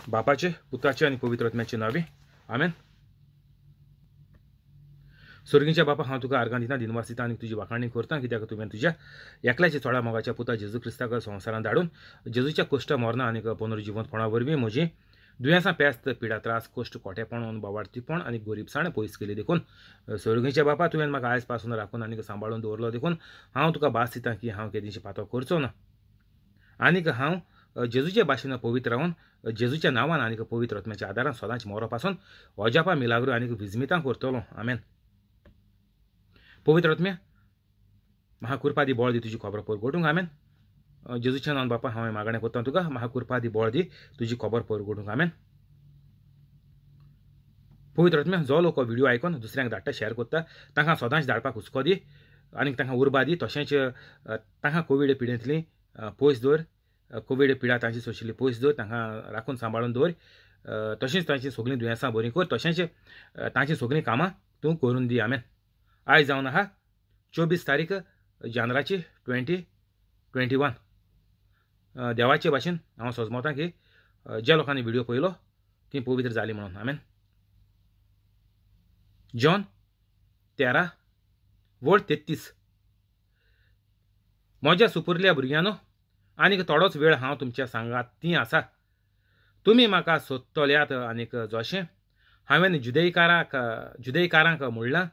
बापाचे, पुताचे आनी पवित्र आत्म्याचे नांवे, आमेन. स्वर्गीच्या बापा, हांव तुका आर्गां दिता, दिनवास दिता आनी तुजी वाखाणी करता, कित्याक तुवें तुज्या एकल्याच्या चोडा मोगाच्या पुता जेजू क्रिस्ताक संवसारांत धाडून जेजूच्या कश्ट मरणां आनी पुनर्जिवंतपणा वरवीं म्हजी दुयेंसां, पेस्त, पिडा, त्रास, कश्ट, कोटेपण, बावाडतीपण आनी गोरीबसाण पयस केली. देखून स्वर्गीच्या बापा, तुवें म्हाका आयज पासून राखून आनी सांबाळून दवरलो, देखून हांव तुका भास दिता की हांव केदींशी पातो करचो ना आनीक हांव जेजूच्या भाशेन पवित्र रावन जेजूच्या नांवान आनी पवित्र आत्म्याच्या आदारान सदांच मरो पासून अजापा, मिलाग्रो आनी विजमितां करतलो. आमेन. पवित्र आत्म्या, म्हाका कृपा दी, बळ दी तुजी खबर परगटूंक. आमेन. जेजूच्या नांवान बापा हांवें मागणें करता तुका, म्हाका कृपा दी, बळ दी तुजी खबर परगटूंक. आमेन. पवित्र आत्म्या, जो लोक व्हिडिओ आयकून दुसऱ्यांक धाडटा, शेअर करता, तांकां सदांच धाडपाक हुस्को दी आनी तांकां उर्बा दी. तशेंच तांकां कोवीड पिडेंतली पयस दवर, कोवीड पिडा तांची सोंशिल्ली पयस दवर, तांकां राखून सांबाळून दवर. तशेंच तांची सगळीं दुयेंसां बरीं कर, तशेंच तांची सगळीं कामां तूं करून दी. आमेन. आयज जावन आहा 24 तारीख जानेराची 2021. देवाचे भाशेन हांव सजमता की ज्या लोकांनी व्हिडिओ पळयलो ती पवित्र जाली म्हणून. आमेन. जॉन 13 वळ 33. म्हज्या सुपुरल्या भुरग्यांनो, आनीक थोडोच वेळ हांव तुमच्या सांगात ती आसा. तुमी म्हाका सोदतल्यात आनीक जशें हांवें जुदेयकारांक म्हणलां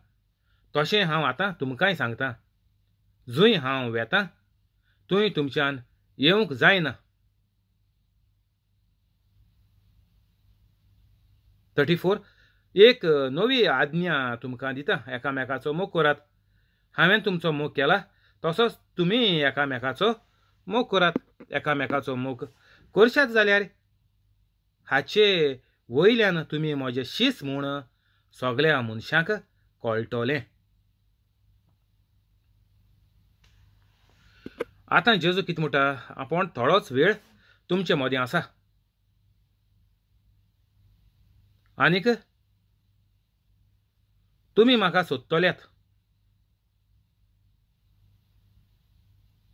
तशें हांव आतां तुमकांय सांगता, जंय हांव वेतां थंय तुमच्यान येवंक जायना. 34. एक नवी आज्ञा तुमकां दिता, एकामेकाचो मोग करात. हांवें तुमचो मोग केला तसोच तुमी एकामेकाचो मोग करात. एकामेकाचो मोग करशात जाल्यार हाचे वयल्यान तुमी म्हजे शीस म्हूण सगळ्या मनशांक कळटलें. आतां जेजू कितें म्हणटा, आपूण थोडोच वेळ तुमचे मदीं आसा आनीक तुमी म्हाका सोदतल्यात.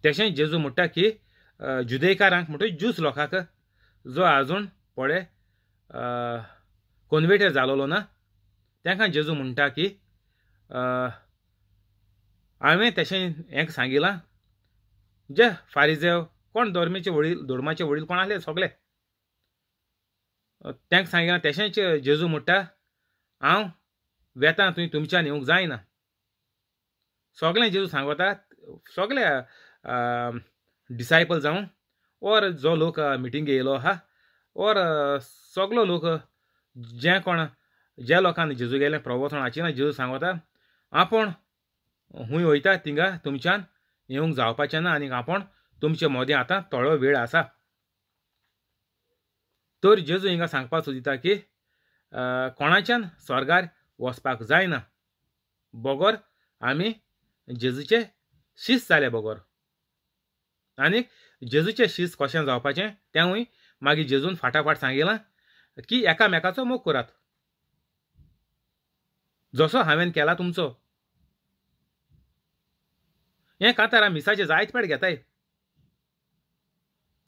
तशेंच जेजू म्हणटा की जुदेयकारांक, म्हणटा ज्यूस लोकांक, जो आजून पळय कन्वर्टर जालोलो ना, तांकां जेजू म्हणटा की हांवें तशें हें सांगिलां, जे फारिजेव कोण धर्माचे वडील, धर्माचे वडील कोण आसले सगळे, तांकां सांगिलां. तशेंच जेजू म्हणटा हांव वेतां थंय तुमच्यान येवंक जायना. सगळें जेजू सांगता सगळे डिसायपल जावं ओर जो लोक मिटींग येयलो आहा ओर सगलो लोक जे कोण ज्या लोकांनी जेजू गेलें प्रवचन आशिल्लें, जेजू सांगता आपूण हूंय वयता थिंगा तुमच्यान येवंक जावपाचें ना आनी आपूण तुमचे मदीं आतां थोडो वेळ आसा. तर जेजू हिंगा सांगपाक सोदिता की कोणाच्यान स्वर्गार वचपाक जायना बगर आमी जेजूचे शीस जाले बगर. आनी जेजूचे शीस कशें जावपाचें तेंवूय मागीर जेजून फाटाफाट सांगिलां की एकामेकाचो मोग करात जसो हांवें केला तुमचो. हें कांतार मिसाचे जायत पेट घेताय,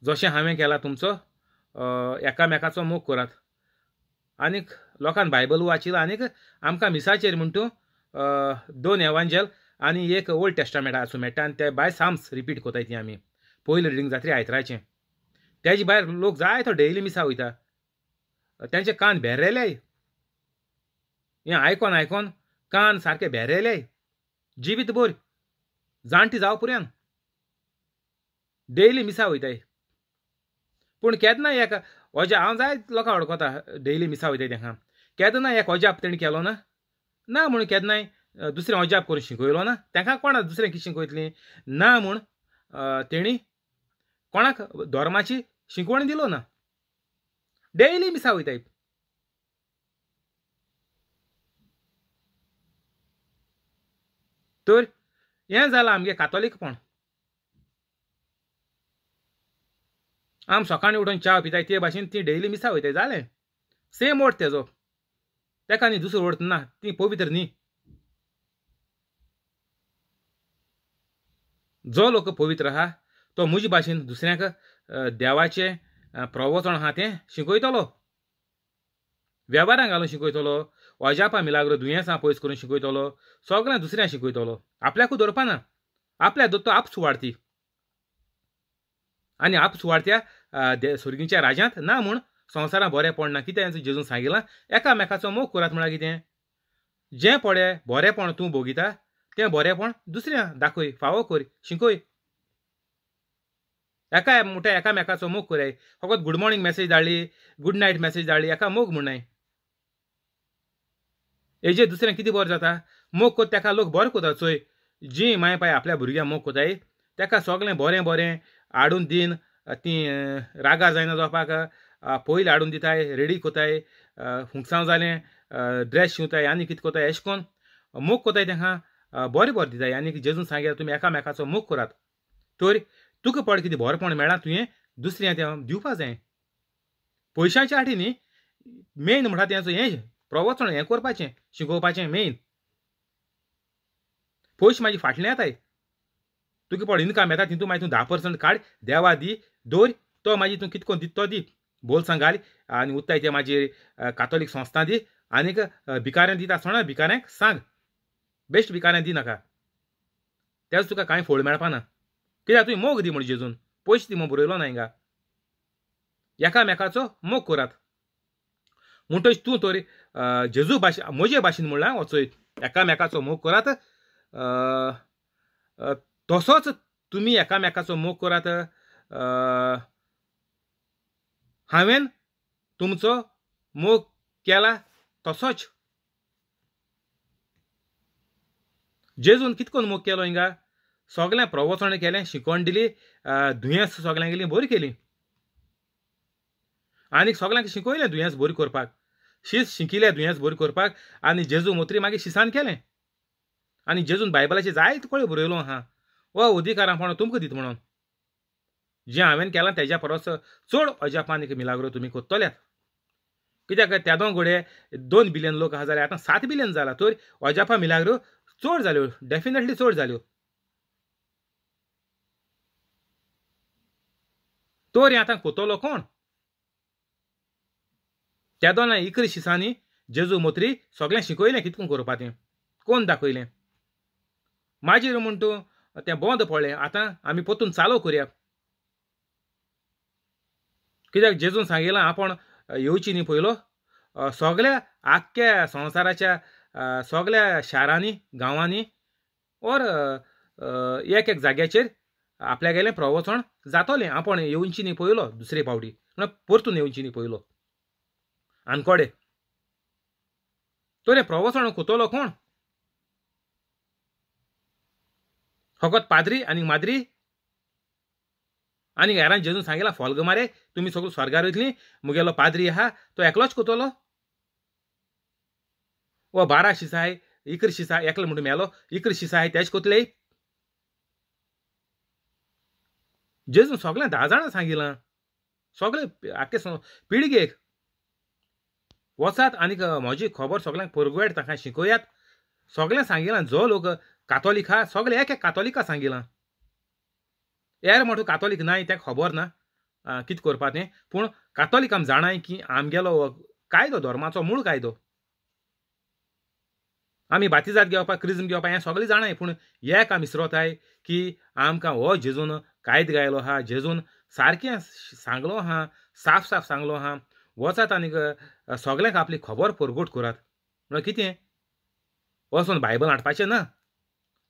जशें हांवें केला तुमचो एकामेकाचो मोग करात. आनीक लोकान बायबल वाचिलां आनीक आमकां मिसाचेर म्हण तूं 2 एवांजेल आनी एक ओल्ड टेस्टामेंट आसूं मेळटा आनी ते बाय साम्स रिपीट कोताय ती आमी पयलें रिडींग जात्री आयतराचें. तेजे भायर लोक जाय तो डेली मिसा वयता, तेंचे कान भेरेले, हें आयकोन आयकोन कान सारके भेरेले, जिवीत भर जाणटी जावं पुऱ्यान डेली मिसा वयताय. पूण केन्ना एक अजाप हांव जाय लोकांक वळखता डेली मिसा वयताय तेंकां, केन्ना एक अजाप तेणी केलो ना, ना म्हूण केन्नाय दुसरें अजाप करून शिकयलो ना तेंकां, कोणाक दुसरें कितें शिकयतलीं ना म्हूण तेणी कोणाक धर्माची शिकवण दिलो ना, डेली मिसा वयताय. तर हें जालां आमगे कातोलीकपण. आम सकाळीं उठून च्या पिताय ते भाशेन ती डेली मिसा वयताय, जालें सेम अर्थ तेजो, तेका न्ही दुसरो अर्थ ना, ती पवित्र न्ही. जो लोक पवित्र आहा तो म्हजे भाशेन दुसऱ्यांक देवाचें प्रवचन आहा तें शिकयतलो. वेव्हारां घालून शिकयतलो, अजापां मिलाग्रो दुयेंसां पयस करून शिकयतलो, सगळें दुसऱ्यांक शिकयतलो. आपल्याकूच दवरपा ना, आपल्याक दत्तो आप सुवार्थी आनी आप सुवार्थ्या सुर्गीच्या राज्यांत ना म्हूण संवसारांत बरेंपण ना. कितें जेजून सांगिलां, एकामेकाचो मोग करात म्हळ्यार कितें, जें पळय बरेंपण तूं भोगिता तें बरेंपण दुसऱ्यांक दाखय, फावो कर, शिकय. एका म्हणटा एकामेकाचो मोग कराय, फकत गूड मॉर्निंग मॅसेज धाडली, गूड नायट मॅसेज धाडली, एका मोग म्हणनाय. हेजे दुसऱ्यांक कितें बरें जाता, मोग कोत तेका लोक बरें कोता. चोय जी माय पाय आपल्या भुरग्यांक मोग कोताय तेका सगळें बरें बरें हाडून दीन, तीं रागार जायना जावपाक पयलीं हाडून दिताय, रेडी कोताय, फुंकसांव जालें ड्रेस शिंवताय आनी कितें कोताय, अशें कोन्न मोग कोताय तेंकां बरें बरें दिताय. आनी जेजून सांगल्या तुमी एकामेकाचो मोग करात तर तुका पड कितें बरेंपण मेळ्ळां तुवें दुसऱ्यां तें दिवपा जाय. पयशांच्या आटी न्ही, मेन म्हणटा तेंचो हें प्रवचन हें करपाचें, शिकोवपाचें मेन. पयशे मागीर फाटल्यान येताय, तुका पड इनकम येता तितून मागीर तूं 10% काड, देवा दी, दवर, तो मागीर तूं कितें कोन्न दिता तो दी, बोल्सां घाल आनी उत्ताय ते मागीर कातोलीक संस्था दी आनीक भिकाऱ्यांक दिता आसतना भिकाऱ्यांक सांग, बेश्ट भिकाऱ्यांक दी नाका, तेच तुका कांय फळ मेळपा ना. कित्याक तुवें मोग दी म्हण जेजून, पयशे दी म्हूण बरयलो ना हिंगा. एकामेकाचो मोग करात म्हणटच तूं तर जेजू भाशे म्हजे भाशेन म्हणलां वचय, एकामेकाचो मोग करात तसोच तुमी एकामेकाचो मोग करात, हांवें तुमचो मोग केला तसोच. जेजून कितें करून मोग केलो हिंगा, सगळें प्रवचन केलें, शिकवण दिली, दुयेंस सगळ्यांक बरी केली आनी सगळ्यांक शिकयलें दुयेंस बरी करपाक, शीस शिकिलें दुयेंस बरी करपाक. आनी जेजू मोत्री मागीर शिसान केलें आनी जेजून बायबलाचेर जायते कडेन बरयलो आहा, हो अधिकारां तुमकां दिता म्हणून, जें हांवें केलां तेज्या परस चड अजापां आनी मिलाग्रो तुमी कोत्तल्यात. कित्याक तेदो घडये 2 बिलियन लोक आहा जाल्यार आतां 7 बिलियन जाला, तर अजापां मिलाग्रो चड जाल्यो, डेफिनेटली चड जाल्यो. तर हें आतां कोतलो कोण? तेदोना 11 शिसांनी जेजू मोत्री सगळें शिकयलें कितकून करपा तें, कोण दाखयलें. मागीर म्हण तूं तें बंद पडलें, आतां आमी परतून चालू करया. कित्याक जेजून सांगिलां आपूण येवची न्ही पयलो सगळ्या आख्ख्या संवसाराच्या सगळ्या शारांनी गांवांनी ओर एक एक जाग्याचेर आपल्यागेलें प्रवचन जातलें, आपूण येवची न्ही पयलो दुसरे फावटी, म्हणल्यार परतून येवची न्ही पयलो आनकोडे. तर हें प्रवचन कोतलो कोण? फकत पाद्री आनी माद्री आनी हेरान जेजून सांगिलां फोल्ग मारे तुमी सगळीं स्वर्गार वयतलीं, मुगेलो पाद्री आहा तो एकलोच कोतलो. वो 12 शिसाय 11 शिसाय एकलो म्हणून मेलो, 11 शिसाय तेच कोतले. जेजून सगळ्यांक 10 जाणां सांगिलां, सगळे आख्खे पिळगेक वचात आनीक म्हजी खबर सगळ्यांक परगट तांकां शिकयात. सगळ्यांक सांगिलां, जो लोक कातोलीक आहा सगळे एक एक कातोलिका सांगिलां. हेर म्हणटू कातोलीक नाय तें खबर ना कितें करपा तें, पूण कातोलीक आमी जाणाय की आमगेलो कायदो धर्माचो मूळ कायदो, आमी बातिजाद घेवपाक क्रिज्म घेवपाक हें सगळें जाणाय, पूण एक आमी विसरोताय की आमकां हो जेजून कायदो गायलो आहा, जेजून सारकें सांगलो आहा, साफ साफ सांगलो आहा, वचात आनीक सगळ्यांक आपली खबर परगट करात. म्हणल्यार कितें, वचोन बायबल हाडपाचें ना,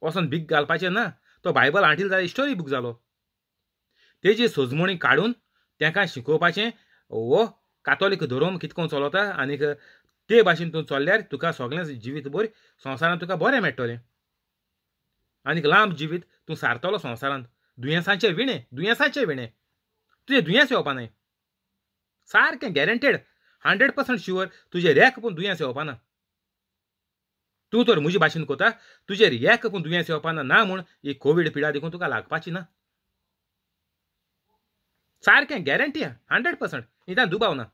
वचोन बीक घालपाचें ना, तो बायबल हांटील जाल्यार स्टोरी बूक जालो. तेजी सोजमणी काडून तांकां शिकोवपाचें हो कातोलीक धर्म कितें करून चलता आनीक ते भाशेन तूं चल्ल्यार तुका सगळें जिवीत बरें संवसारांत तुका बरें मेळटलें आनीक लांब जिवीत तूं सारतलो संवसारांत, दुयेंसांचे विणे, दुयेंसांचे विणे, तुजें दुयेंस येवपा न्हय, सारकें गॅरंटेड 100% शुअर तुजें रेक पूण दुयेंस येवपा ना. तूं तर म्हजे भाशेन कोता तुजेर एक पूण दुयेंस येवपा ना, ना म्हूण ही कोवीड पिडा देखून तुका लागपाची ना, सारकें गॅरंटी 100%, निदान दुबाव ना.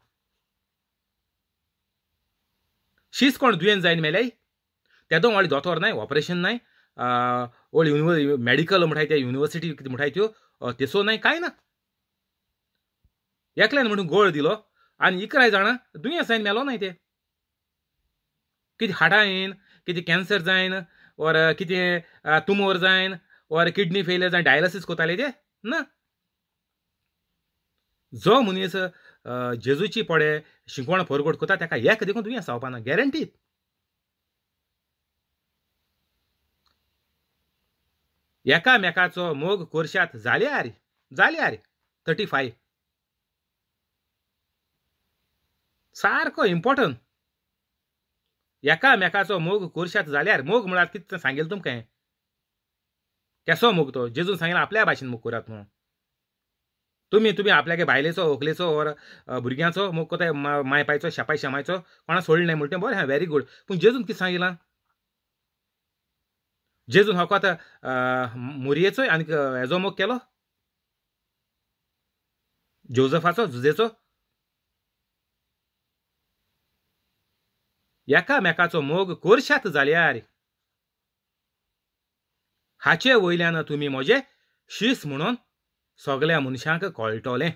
शीस कोण दुयेंस जायन मेल्याय तेदो व्हडलें दोतोर नाय, ऑपरेशन नाय, व्हडली युनिवर्सिटी मेडिकल म्हणटाय ते युनिवर्सिटी कितें म्हणटाय त्यो तेसो नाय, कांय ना. एकल्यान म्हणून गोळ दिलो आनी 11 जाणां दुयेंस जायन मेलो नाय ते. कितें हाडां येन, कितें कॅन्सर जायन, ओर कितें तुमोर जायन, ओर किडनी फेलियर जायन, डायलिसीस कोताले ते ना। जो मनीस जेजूची पडे शिकवण परगट करता ताका एक देखून दुयेंस जावपा ना, गॅरंटी। एकामेकाचो मोग करशात जाल्यार जाल्यार 35 सारको इम्पॉर्टंट। एकामेकाचो मोग करशात जाल्यार, मोग म्हळ्यार कितें सांगेल तुमकां, केसो मोग तो जेजून सांगेल आपल्या भाशेन मोग करात म्हणून। तुमी तुमी आपल्यागे बायलेचो, व्हंकलेचो ओर भुरग्यांचो मोग कोताय, माय पायचो, शेपाय शेमायचो, कोणा सोडलें न्हय म्हणटा बरें आहा, व्हेरी गूड। पूण जेजून कितें सांगिलां? जेजून फकत मोरयेचो आनी हेजो मोग केलो, जोजफाचो, जुजेचो। एकामेकाचो मोग करशात जाल्यार हाचे वयल्यान तुमी म्हजे शीस म्हणून सगळ्या मनशांक कळटलें।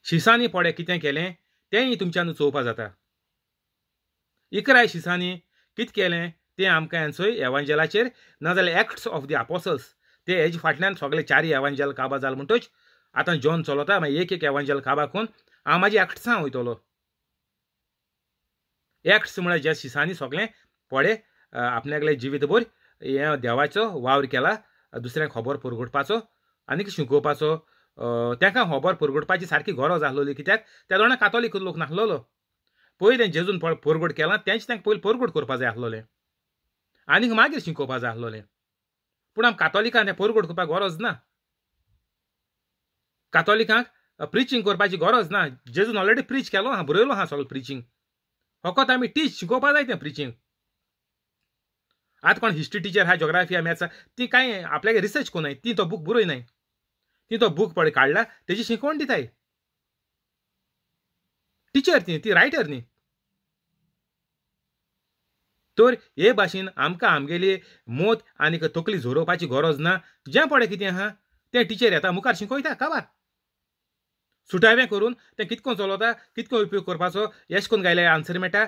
शिसांनी पडे कितें केलें तेंय तुमच्यान चोवपा जाता। 11 शिसांनी कितें केलें तें आमकां हेंचोय एवांजेलाचेर, नाजाल्यार एक्ट्स ऑफ the apostles ते हेजे फाटल्यान सगळे 4 एवांजेल काबा जाल म्हणटच आतां जॉन चलता, मागीर एक एक एवांजेल काबा करून हांव म्हाजी एक्ट्सां वयतलो। एक्ट्स म्हळ्यार ज्या शिसांनी सगळें पडे आपल्यागेलें जिवीतभर हें देवाचो वावर केला, दुसऱ्यांक खबर परगटपाचो आनी शिकोवपाचो। तांकां खबर परगटपाची सारकी गरज आसलोली, कित्याक त्या दोणा कातोलीक लोक नासलोलो। पयलें जेजून परगट केलां तेंच तांकां पयलीं परगट करपा जाय आसलोलें आनीक मागीर शिकोवपा जाय आसलोलें। पूण आम कातोलिकांक तें परगट करपाक गरज ना, कातोलिकांक प्रिचींग करपाची गरज ना। जेजून ऑलरेडी प्रीच केलो आहा, बरयलो आहा सगळें प्रिचींग, फकत आमी टीच शिकोवपा जाय तें प्रिचींग। आतां कोण हिस्ट्री टिचर आहा, जोग्राफी आहा, मॅथ्स आहा, ती कांय आपल्याक रिसर्च कोनाय, ती तो बूक बरयनाय, ती तो बूक पळय काडला तेजी शिकवण दिताय। टिचर ती, ती रायटर न्ही। तर हे भाशेन आमकां आमगेली मोत आनीक तकली झरोवपाची गरज ना। जें पळय कितें आहा तें टिचर येता मुखार शिकयता, काबार सुटावें करून तें कितको चलता, कितको उपयोग करपाचो, एश कोन गायल्यार आन्सर मेळटा,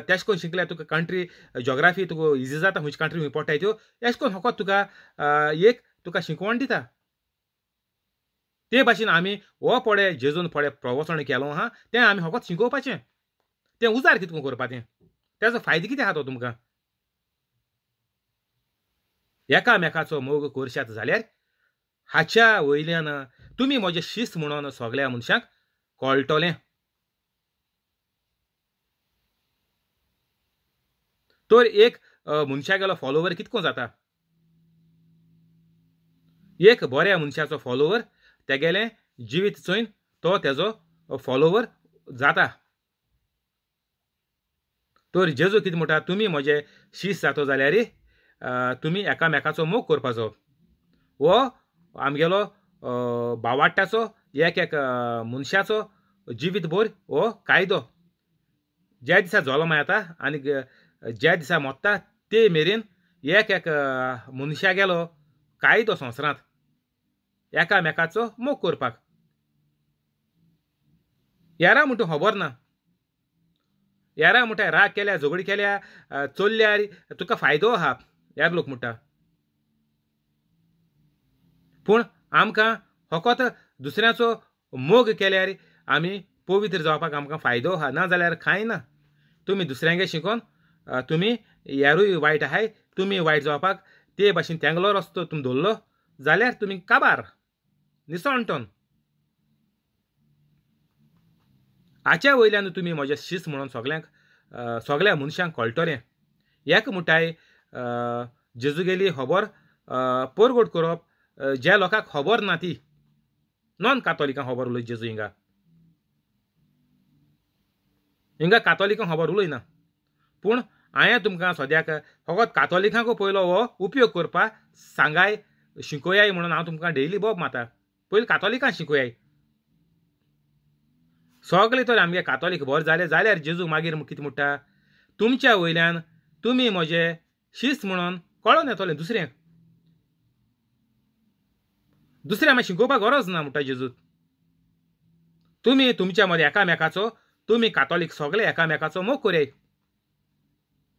तेश कोन शिकल्यार तुका कंट्री जोग्राफी तुका इजी जाता, खंयची कंट्री खंय पडटाय त्यो, एश कोन फकत तुका एक तुका शिकवण दिता। ते भाशेन आमी हो पळय जेजून पळय प्रवचन केलो आहा तें आमी फकत शिकोवपाचें, तें उजार कितको करपा, तें तेजो फायदो कितें आहा तो तुमकां। एकामेकाचो मोग करशात जाल्यार हाच्या वयल्यान तुमी म्हजें शीस म्हणून सगळ्या मनशांक कळटलें। तर एक मनशागेलो फॉलोवर कितको जाता? एक बऱ्या मनशाचो फॉलोवर तेगेलें जिवीत चोयन तो तेजो फॉलोवर जाता। तर जेजू कितें म्हणटा, तुमी म्हजे शीस जातो जाल्यार तुमी एकामेकाचो मोग करपाचो। हो आमगेलो बावाट्टाचो एक एक मनशाचो जिवीतभर हो कायदो। ज्या दिसा जल्म येता आनी ज्या दिसा मोत्ता ते मेरेन एक एक मनशागेलो कायदो संवसारांत एकामेकाचो मोग करपाक। यारा म्हणटा खबर ना, यारा म्हणटा राग केल्या, झगडी केल्या, चोरल्यार तुका फायदो आहा यार लोक म्हणटा। पूण आमकां फकत दुसऱ्याचो मोग केल्यार आमी पवित्र जावपाक आमकां फायदो आहा, ना जाल्यार कांय ना। तुमी दुसऱ्यांगे शिकोन तुमी यारूय वायट आहाय, तुमी वायट जावपाक ते भाशेन तेंगलो रस्तो तुमी धरलो जाल्यार तुमी काबार निसणटन। हाच्या वयल्यान तुमी म्हजें शीस म्हणून सगळ्यांक सगळ्या मनशांक कळटलें। एक म्हणटाय जेजूगेली खबर परगट करप ज्या लोकांक खबर ना ती नॉन कातोलिकांक खबर उलय जेजू, हिंगा हिंगा कातोलिकांक खबर उलयना। पूण हांवें तुमकां सद्याक फकत कातोलिकांक पयलो हो उपयोग करपाक सांगाय शिकोयाय म्हणून हांव तुमकां डेली बोब मारता। पयलीं कातोलिकांक शिकोयाय, सगळे तर आमगे कातोलीक बरें जाले जाल्यार जेजू मागीर कितें म्हणटा, तुमच्या वयल्यान तुमी म्हजे शीस म्हणून कळोन येतलें दुसऱ्यांक, दुसऱ्या मागीर शिकोवपाक गरज ना म्हणटा जेजू। तुमी तुमच्या मदें एकामेकाचो तुमी कातोलीक सगळे एकामेकाचो मोग करयाय.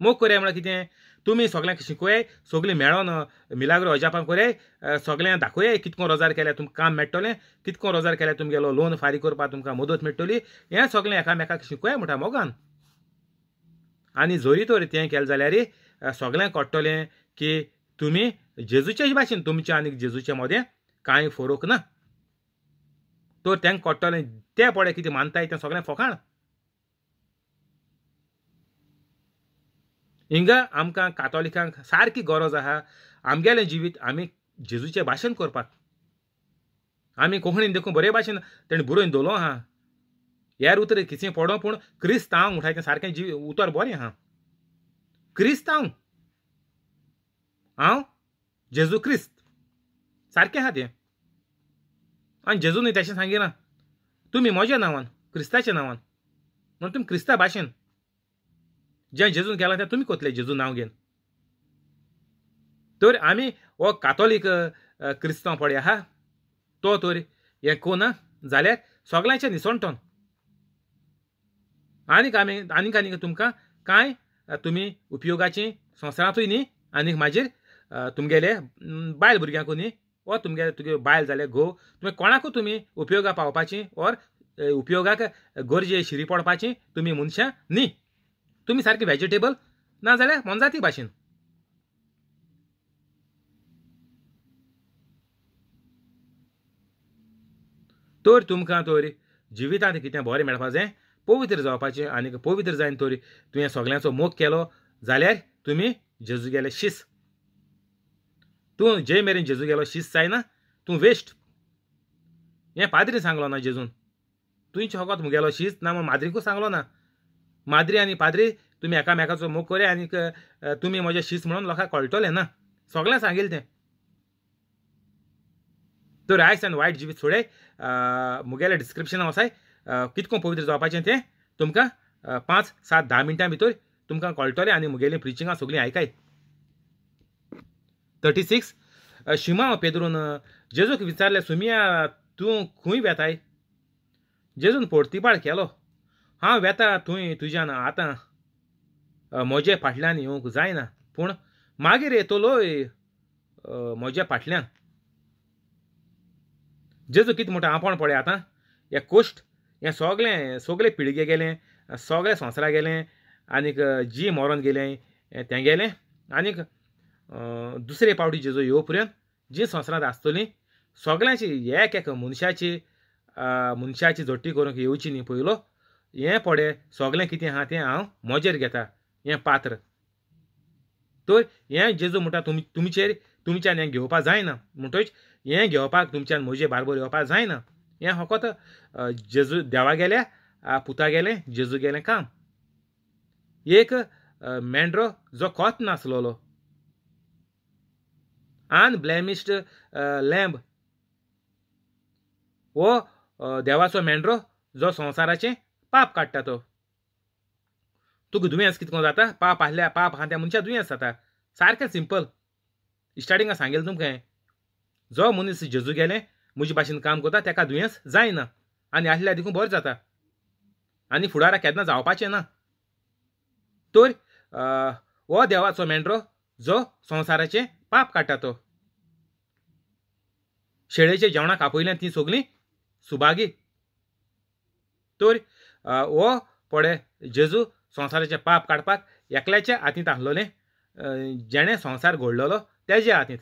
मोग करयाय म्हळ्यार कितें, तुमी सगळ्यांक शिकयाय, सगळीं मेळोन मिलाग्रो अजापां करयाय, सगळ्यांक दाखयाय कितको रोजार केल्यार तुमकां काम मेळटलें, कितको रोजार केल्यार तुमगेलो लोन फारीक करपाक तुमकां मदत मेळटली, हें सगळें एकामेकाक शिकयाय म्हणटा मोगान. आनी जरी तर तें केलें जाल्यार सगळ्यांक कळटलें की तुमी जेजूचे भाशेन, तुमच्या आनी जेजूच्या मदें कांय फरक ना. तर तांकां कळटलें ते पळय कितें मानताय तें सगळें फोकाण. हिंगा आमकां कातोलिकांक सारकी गरज आहा आमगेलें जिवीत आमी जेजूचें भाशण करपाक. आमी कोंकणीन देखून बरे भाशेन तेणें बरोवन दवरलो आहा, हेर उतर कितें पडो पूण क्रिस्तांव म्हणटा तें सारकें जिवी उतर बरें आहा. क्रिस्तांव हांव जेजू क्रिस्त सारकें आहा तें. आनी जेजू न्हय तशें सांगिना, तुमी म्हज्या नांवान क्रिस्ताच्या नांवान म्हणून तुमी क्रिस्ता भाशेन जें जेजून केलां तें तुमी कोतले जेजू नांव घेवन. तर आमी हो कातोलीक क्रिस्तांव पळय आहा तो तर हें कोना जाल्यार सगळ्यांचें निसणटोन. आनीक आमी आनीक आनीक तुमकां कांय तुमी उपयोगाचीं संवसारांतूय न्ही आनीक मागीर तुमगेले बायल भुरग्यांकूय न्ही वा तुमगेले तुगे बायल जाल्यार घोव तुमी कोणाकूय तुमी उपयोगा पावपाची ओर उपयोगाक गरजे शिरी पडपाची तुमी मनशां न्ही. तुमी सारके व्हेजिटेबल ना जाल्यार मोनजाती भाशेन. तर तुमकां तर जिवितांत कितें बरें मेळपा जाय, पवित्र जावपाचें, आनी पवित्र जायन तर तुवें सगळ्यांचो मोग केलो जाल्यार तुमी जेजू गेले शीस. तूं जे मेरेन जेजू गेलो शीस जायना तूं वेस्ट. हें पाद्री सांगलो ना जेजून, तुंयचे फकत मुगेलो शीस ना म्हूण माद्रीकूय सांगलो ना. माद्री आनी पाद्री तुमी एकामेकाचो मोग करया आनीक तुमी म्हजें शीस म्हणून लोकांक कळटलें ना, सगळें सांगिल्लें तें. तर आयज आनी वायट जिवीत सोडय मुगेल्या डिस्क्रिप्शनान वचाय कितको पवित्र जावपाचें तें तुमकां 5, 7, 10 मिनटां भितर तुमकां कळटलें आनी मुगेलीं प्रिचिंगां सगळीं आयकाय. 36 शिमांव पेद्रून जेजूक विचारलें, सुमिया तूं खंय वेताय? जेजून पोर्तिपाळ केलो, हांव वेता थंय तुज्यान आतां म्हजे फाटल्यान येवंक जायना, पूण मागीर येतलोय म्हज्या फाटल्यान. जेजू कितें म्हणटा आपोण पळय आतां हें कोश्ट हें सगळें सगळे पिळगे गेलें, सगळे संवसारा गेलें, आनीक जी मरोन गेलें तें गेलें, आनीक दुसरे पावटी जेजू येवं पर्यंत जी संवसारांत आसतलीं सगळ्यांची एक एक मनशाची मनशाची जोडटी करूंक येवची न्ही पयलो. हें पळय सगळें कितें आहा तें हांव म्हजेर घेता हें पात्र. तर हें जेजू म्हणटा तुमचेर तुमच्यान हें घेवपाक जायना, म्हणटच हें घेवपाक तुमच्यान म्हजे बारबर येवपाक जायना. हें फकत जेजू देवा गेल्या पुता गेलें जेजू गेलें काम. एक मेंढरो जो कोत नासलेलो, अनब्लेमिश्ड लॅम्ब, हो देवाचो मेंढरो जो संवसाराचें पाप काडटा. तो तुका दुयेंस कितको जाता, पाप आहल्या पाप आहा त्या मनशा दुयेंस जाता. सारकें सिंपल स्टार्टिंगा सांगेलें तुमकां, जो मनीस जेजू गेलें म्हजे भाशेन काम करता ताका दुयेंस जायना आनी आहल्या देखून बरें जाता आनी फुडाराक केन्ना जावपाचें ना. तर हो देवाचो मेंढरो जो संवसाराचें पाप काडटा. तो शेळेच्या जेवणाक आपयल्यान तीं सगळीं सुभागी. तर हो पळय जेजू संवसाराचें पाप काडपाक एकल्याच्या हातींत आसलोलें, जेणें संवसार घडलेलो तेज्या हातींत.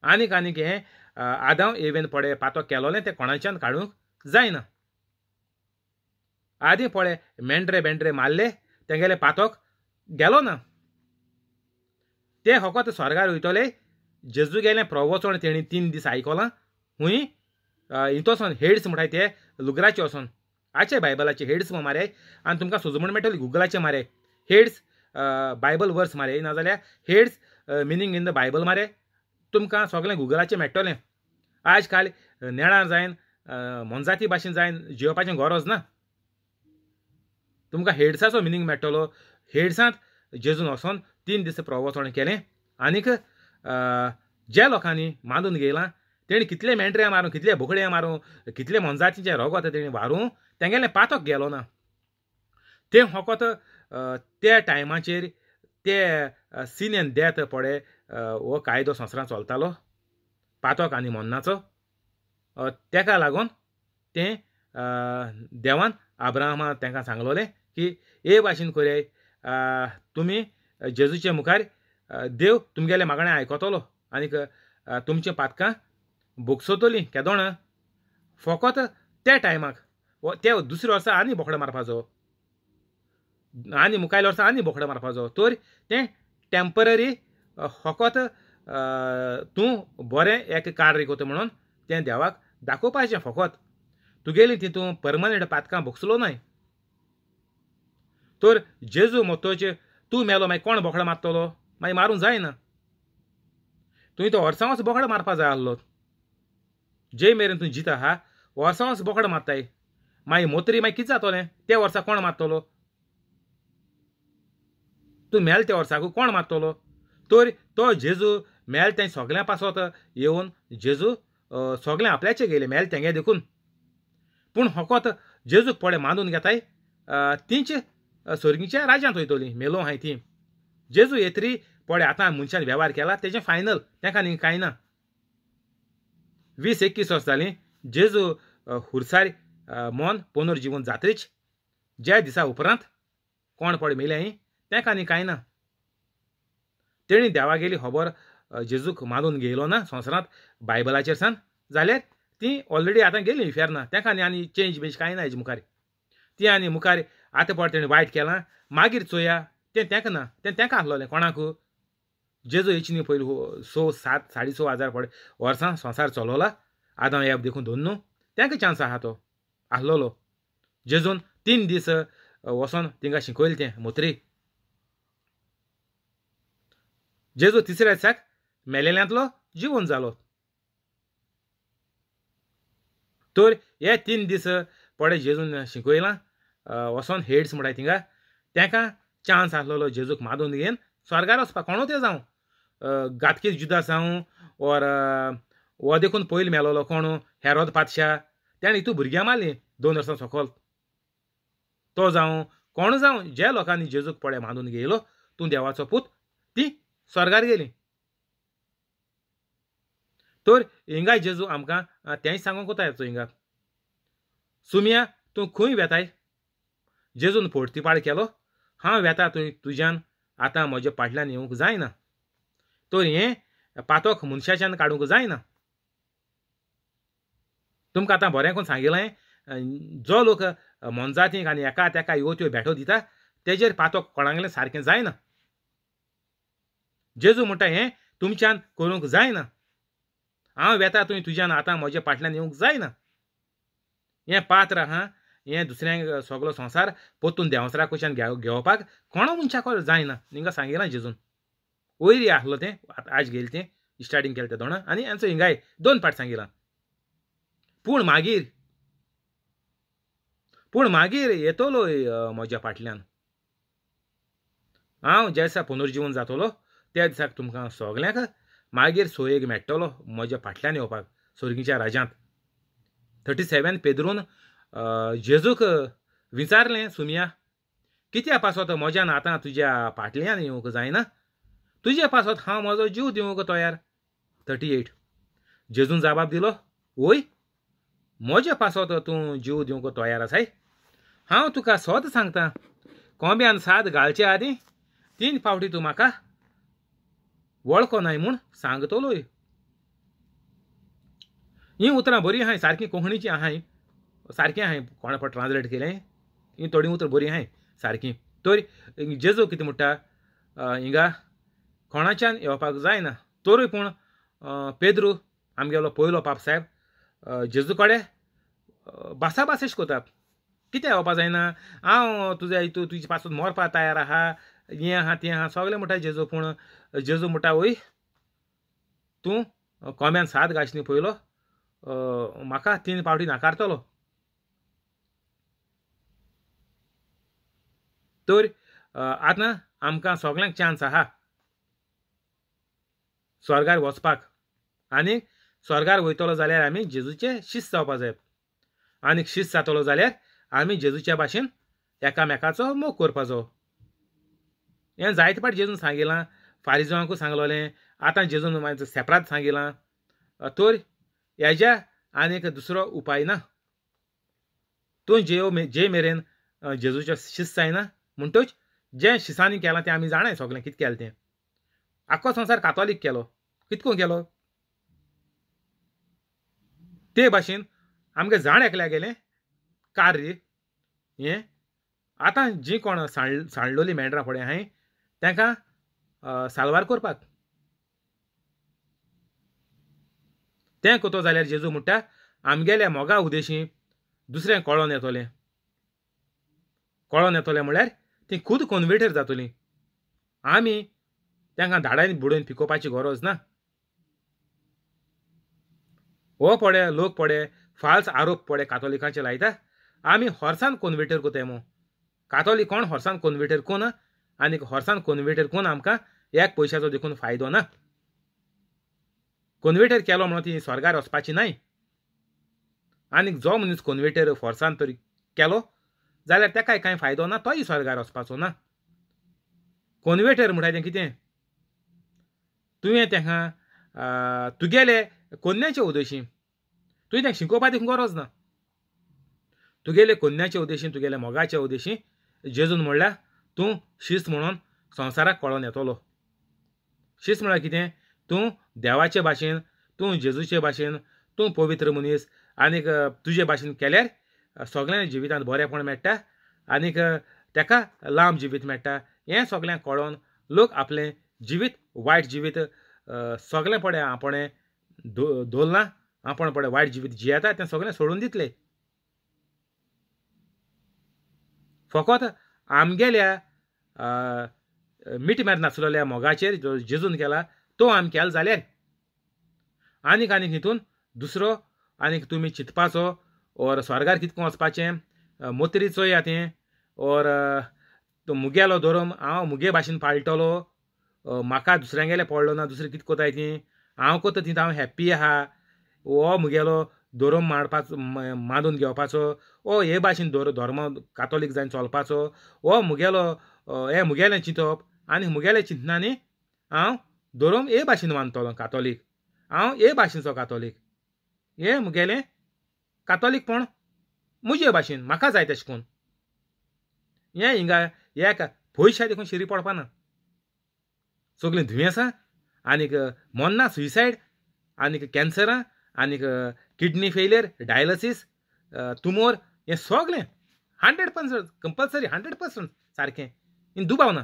आनीक आनीक हें आदांव एवेन पळय पातो केलोलें तें कोणाच्यान काडूंक जायना. आदीं पळय मेंढरे बेंड्रे मारले तेंगेले पातोक गेलो ना, ते फकत स्वर्गार वयतले. जेजू गेलें प्रवचन तेणी 3 दीस आयकलां हुंय हितू वचोन हेड्स म्हणटाय ते लुगराचे वचोन आचे बायबलाचे हेड्स म्हण मारय आनी तुमकां सोजमण मेळटली गुगलाचे मारय हेड्स बायबल वर्स मारय, नाजाल्यार heads meaning in the Bible मारय, तुमकां सगळें गुगलाचें मेळटलें. आयज काल नेणार जायन मोनजाती भाशेन जायन जियोवपाचें गरज ना, तुमकां हेड्साचो मिनींग मेळटलो. हेड्सांत जेजून वचोन 3 दीस प्रवचन केलें आनीक ज्या लोकांनी मानून घेयलां तेणी कितले मेंढऱ्या मारूं, कितले बोकड्या मारूं, कितले मोनजातीचें रोगोत तेणी वारूं, तेंगेलें पातक गेलो ना. तें फकत त्या टायमाचेर ते सीन एंड डेथ पळय हो कायदो संवसारांत चलतालो, पातक आनी मरणाचो. तेका लागून तें देवान आब्राहामा तांकां सांगलोलें की हे भाशेन करयाय, तुमी जेजूचे मुखार देव तुमगेलें मागणें आयकतलो आनीक तुमचीं पातकां भोगसतलीं. केदोणा फकत त्या टायमाक ते दुसऱ्या वर्सा आनी बोकडो मारपाचो, आनी मुखायल्या वर्सा आनी बोकडो मारपाचो. तर तें टेम्पररी फकत तूं बरें एक कार्य करता म्हणून तें देवाक दाखोवपाचें फकत. तुगेली तितून परमनंट पातकां भोगसलो न्हय. तर जेजू मोतोच तूं मेलो मागीर कोण बोकडो मारतलो? मागीर मारूंक जायना. तुवें तो वर्सांच बोकडो मारपा जाय आसलो. जे मेरेन तूं जिता आहा वर्सांच बोकडो मारताय, मागीर मोतरी मागीर कितें जातलें? त्या वर्सा कोण मारतलो? तूं मेल त्या वर्साकू कोण मारतलो? तर तो जेजू मेल तें सगळ्यां पासत येवन जेजू सगळें आपल्याचें गेलें मेल तेंगे देखून. पूण फकत जेजूक पळय मानून घेताय तींच स्वर्गीच्या राज्यांत वयतलीं. मेलो हांय ती जेजू येतरी पळय आतां मनशान वेव्हार केला तेजें फायनल, तेका न्ही कांय ना. 20-21 वर्सां जालीं जेजू हुरसार मन पुनर्जिवन जात्रेच ज्या दिसा उपरांत कोण पळय मेले तेका न्ही कांय ना. तेणी देवागेली खबर जेजूक मानून घेयलो ना संवसारांत बायबलाचेर सान, जाल्यार ती ऑलरेडी आतां गेली इफेर्ना. तेका न्ही आनी चेंज बेंज कांय ना हेजे मुखार. ती आनी मुखार आतां पळय तेणी वायट केलां मागीर चोया तें तेका ना, तें तेका आसलोलें कोणाक. जेजू येची न्ही पयलीं 6, 7, 6.5 हजार पळय वर्सां संवसार चलोला आदां एप देखून धरून न्हू, तेका चान्स आहा तो आसलोलो. जेजून 3 दीस वचोन तिंगा शिकयलें तें मोतरी. जेजू तिसऱ्या दिसाक मेलेल्यांतलो जिवन जालो. तर हे 3 दीस पळय जेजून शिकयलां वचोन हेड्स म्हणटाय थिंगा, तेका चान्स आसलोलो जेजूक मादून घेवन स्वर्गार वचपाक. कोणू ते जावं, घातकी जुदास जावं ओर हो देखून पयलीं मेलोलो कोण हेरोद पातशा, तेणें हितू भुरग्यां मारलीं 2 वर्सां सकल, तो जावं कोण जावं, ज्या लोकांनी जेजूक पळय मानून घेयलो तूं देवाचो पूत, ती स्वर्गार गेली. तर हिंगा जेजू आमकां तेंय सांगूंक वता हिंगा, सुमिया तूं खंय वेताय? जेजून पोर्तिपाळ केलो, हांव वेता तुवें तुज्यान आतां म्हज्या फाटल्यान येवंक जायना. तर हें पातक मनशाच्यान काडूंक जायना. तुमकां आतां बरें करून सांगिलें, जो लोक मोनजातींक आनी एका तेका ह्यो त्यो भेटो दिता तेजेर पातक कोणागेलें सारकें जायना. जेजू म्हणटा हें तुमच्यान करूंक जायना. हांव वेता तुवें तुज्यान आतां म्हज्या फाटल्यान येवंक जायना. हें पात्र आहा, हें दुसऱ्यांक सगलो संवसार परतून देंवचारा कडच्यान घेवपाक कोणा मनशाक जायना. हिंगा सांगिलां जेजून. वयर आसलो तें आज गेलें तें स्टार्टींग केलें तें दोणां आनी हेंचो हिंगाय 2 पाट सांगिलां. पूण मागीर, पूण मागीर येतलो म्हज्या फाटल्यान. हांव ज्या दिसा पुनर्जिवन जातलो त्या दिसाक तुमकां सगल्यांक मागीर सोयेक मेळटलो म्हज्या फाटल्यान येवपाक स्वर्गीच्या राज्यांत. 37 पेद्रून जेजूक विचारलें, सुमिया कित्या पासत म्हज्यान आतां तुज्या फाटल्यान येवंक जायना? तुजे पासत हांव म्हजो जीव दिवंक तयार. 38 जेजून जबाब दिलो, वय म्हजे पासत तूं जीव दिवंक तयार आसाय? हांव तुका सद सांगता, कोंब्यान साद घालचे आदीं 3 फावटी तूं म्हाका वळखो नाय म्हूण सांगतलोय. हीं उतरां बरीं आहाय, सारकीं कोंकणीचीं आहाय, सारकें आहाय, कोणा फावट ट्रान्सलेट केलें, हीं थोडीं उतरां बरीं आहाय सारकीं. तर जेजू कितें म्हणटा हिंगा कोणाच्यान येवपाक जायना. तरूय पूण पेद्रू आमगेलो पयलो पाप साहेब जेजू कडेन भासाभास कोता, कितें येवपा जायना, हांव तुज्या तूं तुजे पासून मरपा तयार आहा, हें आहा तें आहा सगळें म्हणटा जेजू. पूण जेजू म्हणटा, वय तूं कोंब्यान साद घालशी न्ही पयलो म्हाका 3 फावटी नाकारतलो. तर आतां आमकां सगल्यांक चान्स आहा स्वर्गार वचपाक आनी स्वर्गार वयतलो जाल्यार आमी जेजूचे शिस्त जावपा जाय आनीक शिस्त जातलो जाल्यार आमी जेजूच्या भाशेन एकामेकाचो मोग करपाचो. हें जायते फावट जेजून सांगिलां, फारिजांकूय सांगलोलें, आतां जेजून मागीर सेपरात सांगिलां. तर हेज्या आनीक दुसरो उपाय ना. तूं जे मेरेन जेजूचो शिस्त जायना म्हणटच जें शिसांनी केलां तें आमी जाणाय सगळें कितें केलें तें. आख्खो संवसार कातोलीक केलो, कितको केलो ते भाशेन आमगे जाण एकल्या गेलें कार्य हें. आतां जीं कोण सांडलोलीं मेंढरां फुडें आहाय तांकां साल्वार करपाक तें कोतो जाल्यार जेजू म्हणटा आमगेल्या मोगा उदेशी दुसरें कळोन येतलें. कळोन येतलें म्हळ्यार ती खूद कन्वर्टर जातली. आमी तांकां धाडायन बुडोवन पिकोवपाची गरज ना. हो पडे लोक पडे फाल्स आरोप पडे कातोलिकांचे लायता. आमी हॉर्सान कन्वर्टर कोताय मू. कातोलीक कोण हॉर्सान कन्वर्टर कोण आनी हॉर्सान कन्वर्टर कोण आमकां एक पयशाचो देखून फायदो ना. कन्वर्टर केलो म्हणून ती स्वर्गार वचपाची नाय. आनीक जो मनीस कन्वर्टर फोर्सान तरी केलो जाल्यार ताकाय कांय फायदो ना, तोय स्वर्गार वचपाचो ना. कन्वर्टर म्हणटा तें कितें, तुवें तांकां तुगेले कोन्याचे उद्देशी तुवें तांकां शिकोवपा देखून गरज ना. तुगेले कोन्याचे उद्देशी तुगेले मोगाचे उद्देशी जेजून म्हणल्यार तूं शिस्त म्हणून संवसाराक कळोन येतलो. शिस्त म्हळ्यार कितें, तूं देवाचे भाशेन, तूं जेजूचे भाशेन, तूं पवित्र मनीस आनीक तुजे भाशेन केल्यार सगळ्यां जिवितांत बरेंपण मेळटा आनीक ताका लांब जिवीत मेळटा. हें सगळें कळोन लोक आपलें जिवीत वायट जिवीत सगळें पडे आपणें दवरलां, आपण पडे वायट जिवीत जियेता तें सगळें सोडून दितले. फकत आमगेल्या मिटमेर नासलेल्या मोगाचेर जो जेजून केला तो आमी केलो जाल्यार आनीक आनीक हितून दुसरो आनीक तुमी चिंतपाचो ओर स्वर्गार कितको वचपाचें मोतरीचो या तें ओर मुगेलो धर्म हांव मुगे भाशेन पाळटलो, म्हाका दुसऱ्यांगेलें पडलो ना, दुसरें कितें कोताय ती हांव कोता ती हांव हॅप्पी आहा, हो मुगेलो धर्म मांडपाचो मांडून घेवपाचो, ओ हे भाशेन धर्म कातोलीक जावन चलपाचो, हो मुगेलो हें मुगेलें चिंतप आनी मुगेलें चिंतनांनी हांव धर्म हे भाशेन मानतलो कातोलीक, हांव हे भाशेचो कातोलीक, हें मुगेलें कातोलीकपण मुजे भाशेन म्हाका जाय तेशें करून. हें हिंगा एक पयशा देखून शिरी पडपा ना. सगळीं दुयेंसां आनीक मरना सुसायड आनीक कॅन्सरां आनीक किडनी फेलियर डायलिसीस तुमोर हें सगळें 100% कंपल्सरी 100% सारकें इन दुबाव ना.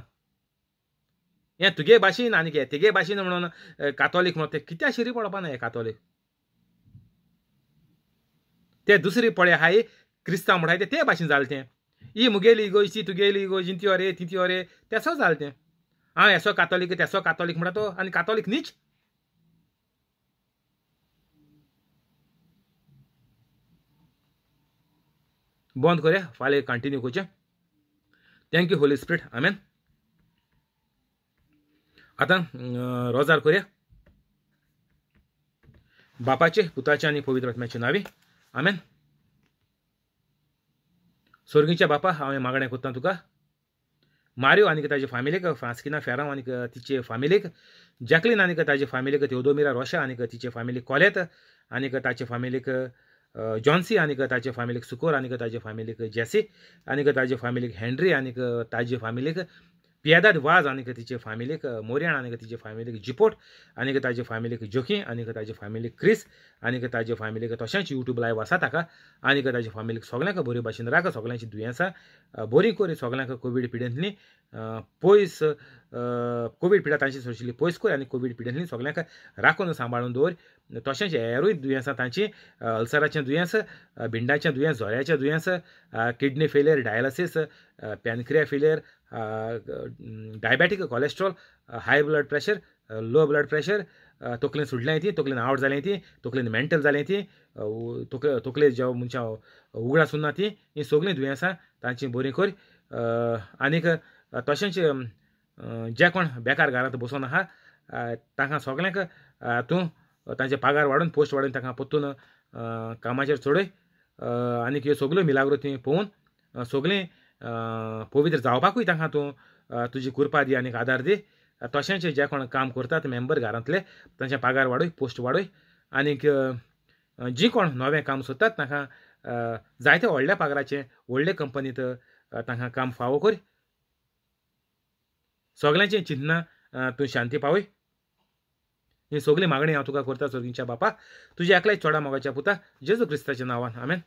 हें तुगे भाशेन आनीक हे तेगे भाशेन म्हणून कातोलीक म्हणून तें कित्याक शिरी पडपा ना. हे कातोलीक ते दुसरी पळय आहाय क्रिस्तांव म्हणटाय ते भाशेन जालें तें. ही मुगेली इगोर्ज तुगेली इगोर्ज इंती ओरे तिंती ओरे तेसो जालें तें. हांव हेसो कातोलीक तेसो कातोलीक म्हणटा तो आनी कातोलीक न्हीच. बंद करया, फाल्यां कंटिन्यू करचें. Thank you Holy Spirit, आमेन. आतां रोजार करया. बापाचे पुताचे आनी पवित्र आत्म्याचे नांवी आमेन. स्वर्गीच्या बापा, हांव मागणें करता तुका मारियो आनी ताजे फामिलीक, फ्रांस्किना फेरांव आनी तिचे फामिलीक, जॅकलीन आनी ताजे फामिलीक, तेवदोमिरा रोशा आनी तिचे फामिलीक, कोलेत आनी ताचे फामिलीक, जॉन्सी आनी ताजे फामिलीक, सुकोर आनी ताजे फामिलीक, जेसी आनी ताजे फामिलीक, हेनरी आनी ताजे फामिलीक, पियादाद वाज आनी तिचे फामिलीक, मोरियान आनी तिचे फामिलीक, जिपोट आनी ताजे फामिलीक, जोकी आनी ताजे फामिलीक, क्रिस आनी ताजे फामिलीक, तशेंच यूट्यूब लायव आसा ताका आनी ताजे फामिलीक सगळ्यांक बरे भाशेन राख, सगळ्यांची दुयेंसां बरी कर, सगळ्यांक कोवीड पिडेंतली पयस, कोवीड पिडा तांची सोशिल्ली पयस कर आनी कोवीड पिडेंतली सगळ्यांक राखून सांबाळून दवर. तशेंच हेरूय दुयेंसां तांची अल्सराचें दुयेंस, भिंडाचें दुयेंस, जोऱ्याचें दुयेंस, kidney failure, dialysis, pancreas failure, diabetic, cholesterol, high blood pressure, low blood pressure, तकलेन सुटलें ती, तकलेन आवट जालें ती, तकलेन मेंटल जालें ती, तकले जेव मनशां उगडास उरना ती, हीं सगळीं दुयेंसां तांची बरीं कर. आनीक तशेंच जे कोण बेकार घरांत बसून आहा तांकां सगळ्यांक तूं तांचे पागार वाडोवन पोस्ट वाडोवन तांकां परतून कामाचेर चडय आनीक ह्यो सगल्यो मिलाग्रो ती पळोवन सगळें पवित्र जावपाकूय तांकां तूं तुजी कृपा दी आनीक आदार दी. तशेंच जे कोण काम करतात मेंबर घरांतले तांचे पागार वाडय, पोस्ट वाडय आनीक जी कोण नवें काम सोदतात तांकां जायते व्हडल्या पागाराचें व्हडले कंपनींत तांकां काम फावो कर. सगल्यांचें चिंतना तूं शांती पावय. ही सगळी मागणी हांव तुका करता सर्गीच्या बापा, तुज्या एकल्याच चोडा मोगाच्या पुता जेजू क्रिस्ताच्या नांवान, आमेन.